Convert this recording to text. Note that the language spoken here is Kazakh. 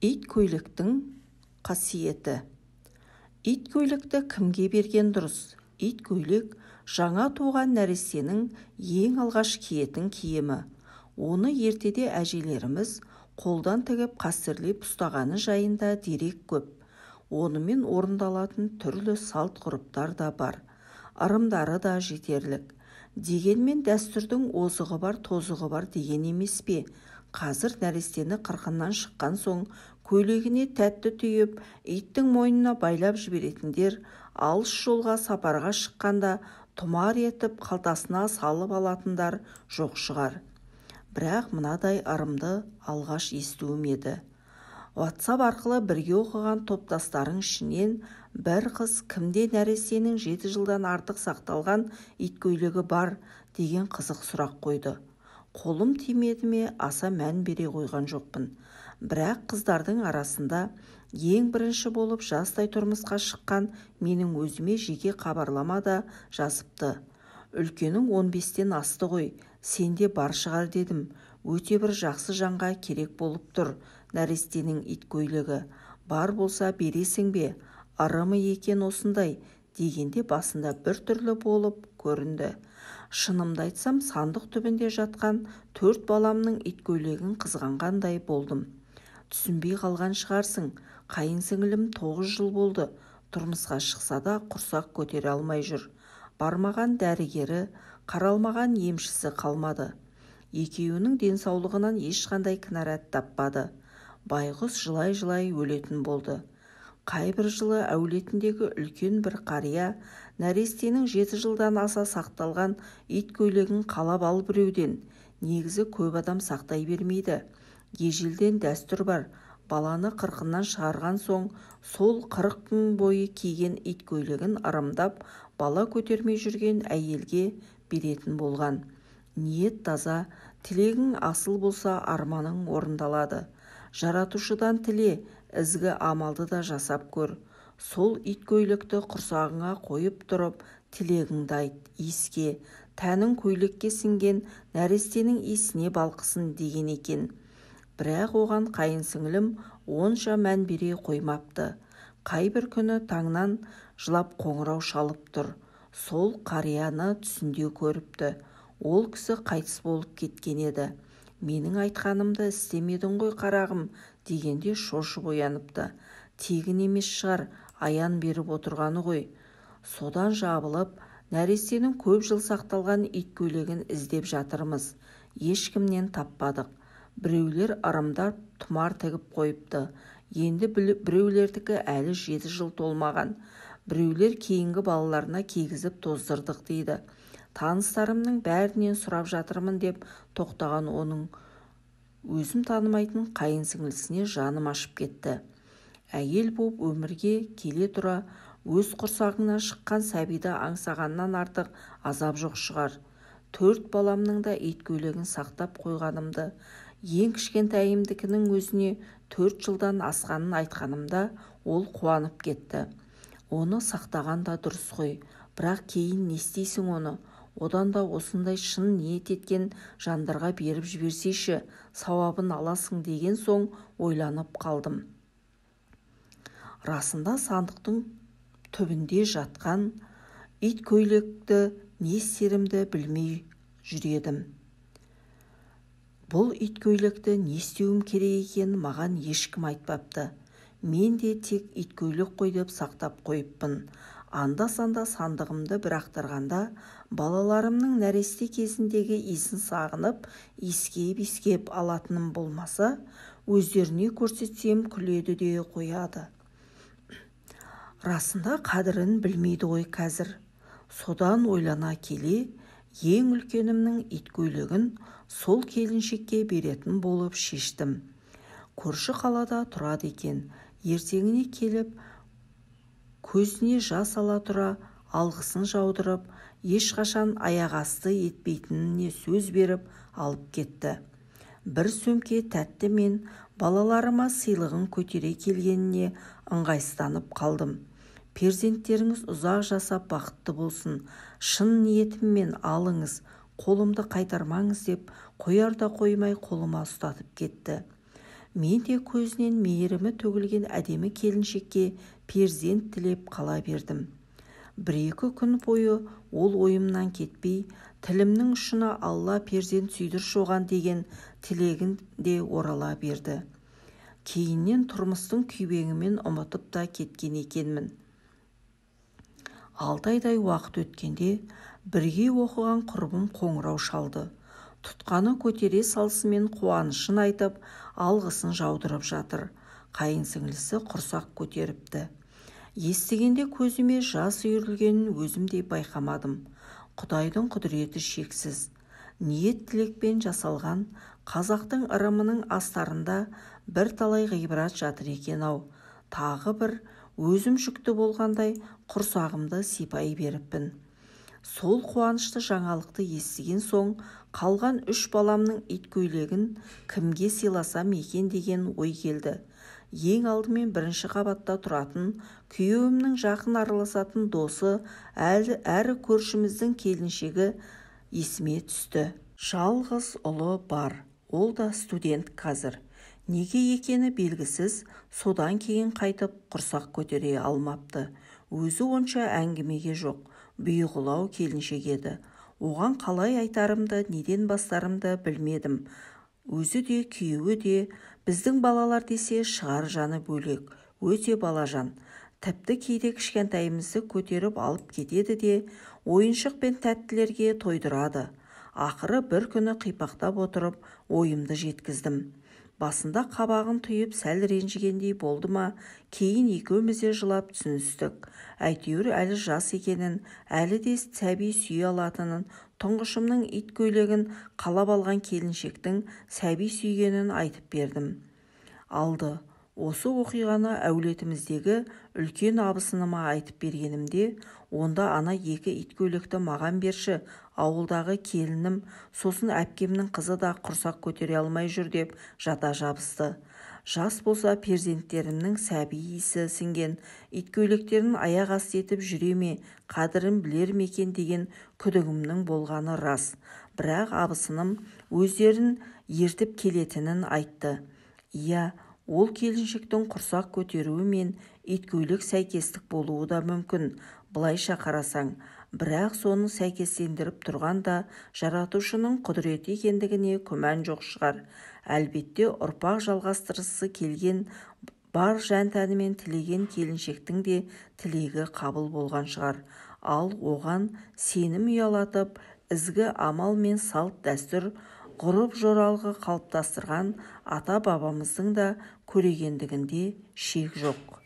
Ит көйлектің қасиеті. Ит көйлекті кімге берген дұрыс? Ит көйлек жаңа туған нәрестенің ең алғаш киетін киімі. Оны ертеде әжелеріміз қолдан тігіп қастерлеп ұстағаны жайында дерек көп. Онымен орындалатын түрлі салт-ғұрыптар да бар. Ырымдары да жетерлік. Дегенмен дәстүрдің озығы бар, тозығы бар деген емес пе? Қазір нәрестені қырқынан шыққан соң көйлегіне тәтті түйіп, иттің мойнына байлап жіберетіндер, алыс жолға сапарға шыққанда тұмар етіп қалтасына салып алатындар жоқ шығар. Бірақ мынадай ырымды алғаш естуім еді. WhatsApp арқылы бірге оқыған топтастарың ішінен бір қыз кімде нәрестенің 7 жылдан артық сақталған ит көйлегі бар деген қызық сұрақ қойды. Қолым тимеді ме, аса мән бере қойған жоқпын. Бірақ қыздардың арасында ең бірінші болып жастай тұрмысқа шыққан менің өзіме жеке хабарлама да жазыпты. Үлкенің 15-тен асты ғой, сенде бар шығар дедім. Өте бір жақсы жанға керек болып тұр нәрестенің ит көйлегі. Бар болса бересің бе? Ырымы екен осындай дегенде басында бір түрлі болып көрінді. Шынымды айтсам, сандық түбінде жатқан 4 баламның ит көйлегін қызғанғандай болдым. Түсінбей қалған шығарсың, қайын сіңілім 9 жыл болды, тұрмысқа шықса да құрсақ көтере алмай жүр. Бармаған дәрігері, қаралмаған емшісі қалмады. Екеуінің денсаулығынан ешқандай кінәрат таппады. Байғұс жылай-жылай өлетін болды. Қайбір жылы әулетіндегі үлкен бір қария нәрестенің 7 жылдан аса сақталған ит көйлегін қалап ал біреуден. Негізі көп адам сақтай бермейді. Ежелден дәстүр бар, баланы қырқынан шығарған соң сол 40 күн бойы киген ит көйлегін ырымдап бала көтермей жүрген әйелге беретін болған. Ниет таза, тілегің асыл болса арманың орындалады. Жаратушыдан тіле, ізгі амалды да жасап көр. Сол ит көйлекті құрсағыңа қойып тұрып, тілегіңді айт, иіске, тәнің көйлекке сіңген нәрестенің иісіне балқысын деген екен. Бірақ оған қайын сіңілім онша мән бере қоймапты. Қайбір күні таңнан жылап қоңырау шалып тұр. Сол қарияны түсінде көріпті. Ол кісі қайтыс болып кеткен еді. Менің айтқанымды істемедің ғой қарағым дегенде шошып ояныпты. Тегін емес шығар, аян беріп отырғаны ғой. Содан жабылып, нәрестенің көп жыл сақталған ит көйлегін іздеп жатырмыз. Ешкімнен таппадық. Біреулер ырымдап тұмар тігіп қойыпты. Енді біреулердікі әлі 7 жыл толмаған. Біреулер кейінгі балаларына кигізіп тоздырдық дейді. Таныстарымның бәрінен сұрап жатырмын деп тоқтаған оның өзім танымайтын қайын сіңлісіне жаным ашып кетті. Әйел боп өмірге келе тұра өз құрсағыңнан шыққан сәбиді аңсағаннан артық азап жоқ шығар. 4 баламның да ит көйлегін сақтап қойғанымды, ең кішкентайымдікінің өзіне 4 жылдан асқанын айтқанымда ол қуанып кетті. Оны сақтаған да дұрыс қой, бірақ кейін не істейсің оны? Одан да осындай шын ниет еткен жандарға беріп жіберсейші, сауабын аласың деген соң ойланып қалдым. Расында сандықтың түбінде жатқан ит көйлекті не істерімді білмей жүр едім. Бұл ит көйлекті не істеуім керек екенін маған ешкім айтпапты. Мен де тек ит көйлек қой деп сақтап қойыппын. Анда-санда сандығымды бір ақтарғанда балаларымның нәресте кезіндегі иісін сағынып, иіскеп-иіскеп алатыным болмаса, өздеріне көрсетсем күледі де қояды. Расында қадірін білмейді ғой қазір. Содан ойлана келе, ең үлкенімнің ит көйлегін сол келіншекке беретін болып шештім. Көрші қалада тұрады екен. Ертеңіне келіп, көзіне жас ала тұра, алғысын жаудырып, ешқашан аяқ асты етпейтініне сөз беріп алып кетті. Бір сөмке тәтті мен балаларыма сыйлығын көтере келгеніне ыңғайсызданып қалдым. Перзенттеріңіз ұзақ жасап бақытты болсын, шын ниетіммен алыңыз, қолымды қайтармаңыз деп қояр да қоймай қолыма ұстатып кетті. Мен де көзінен мейірімі төгілген әдемі келіншекке перзент тілеп қала бердім. 1-2 күн бойы ол ойымнан кетпей, тілімнің ұшына Алла перзент сүйдірші оған деген тілегін де орала берді. Кейіннен тұрмыстың күйбеңімен ұмытып та кеткен екенмін. 6 айдай уақыт өткенде бірге оқыған құрбым қоңырау шалды. Тұтқаны көтере салысымен қуанышын айтып, алғысын жаудырып жатыр. Қайын сіңлісі құрсақ көтеріпті. Естігенде көзіме жас үйірілгенін өзім де байқамадым. Құдайдың құдіреті шексіз. Ниет тілекпен жасалған қазақтың ырымының астарында бірталай ғибрат жатыр екен-ау. Тағы бір өзім жүкті болғандай құрсағымды сипай беріппін. Сол қуанышты жаңалықты естіген соң қалған 3 баламның ит көйлегін кімге сыйласам екен деген ой келді. Ең алдымен бірінші қабатта тұратын күйеуімнің жақын араласатын досы, әрі көршіміздің келіншегі есіме түсті. Жалғыз ұлы бар, ол да студент қазір. Неге екені белгісіз, содан кейін қайтып құрсақ көтере алмапты. Өзі онша әңгімеге жоқ, бұйығылау келіншек еді. Оған қалай айтарымды, неден бастарымды білмедім. Өзі де, күйеуі де біздің балалар десе шығар жаны бөлек, өте балажан. Тіпті кейде кішкентайымызды көтеріп алып кетеді де, ойыншық пен тәттілерге тойдырады. Ақыры бір күні қипақтап отырып, ойымды жеткіздім. Басында қабағын түйіп сәл ренжігендей болды ма, кейін екеуміз де жылап түсіністік. Әйтеуір әлі жас екенін, әлі де сәби сүйе алатынын, тұңғышымның ит көйлегін қалап алған келіншектің сәби сүйгенін айтып бердім. Алды. Осы оқиғаны әулетіміздегі үлкен абысыныма айтып бергенімде, онда ана 2 ит көйлекті маған берші, ауылдағы келінім, сосын әпкемнің қызы да құрсақ көтере алмай жүр деп жата жабысты. Жас болса перзенттерімнің сәби иісі сіңген ит көйлектерін аяқ асты етіп жүре ме, қадірін білер ме екен деген күдігімнің болғаны рас. Бірақ абысыным өздерін ертіп келетінін айтты. Иә, ол келіншектің құрсақ көтеруі мен ит көйлек сәйкестік болуы да мүмкін, былайша қарасаң. Бірақ соны сәйкестендіріп тұрған да жаратушының құдіреті екендігіне күмән жоқ шығар. Әлбетте, ұрпақ жалғастырғысы келген бар жан-тәнімен тілеген келіншектің де тілегі қабыл болған шығар. Ал оған сенім ұялатып, ізгі амал мен салт дәстүр, ғұрып жоралғы қалыптастырған ата-бабамыздың да көрегендігінде шек жоқ.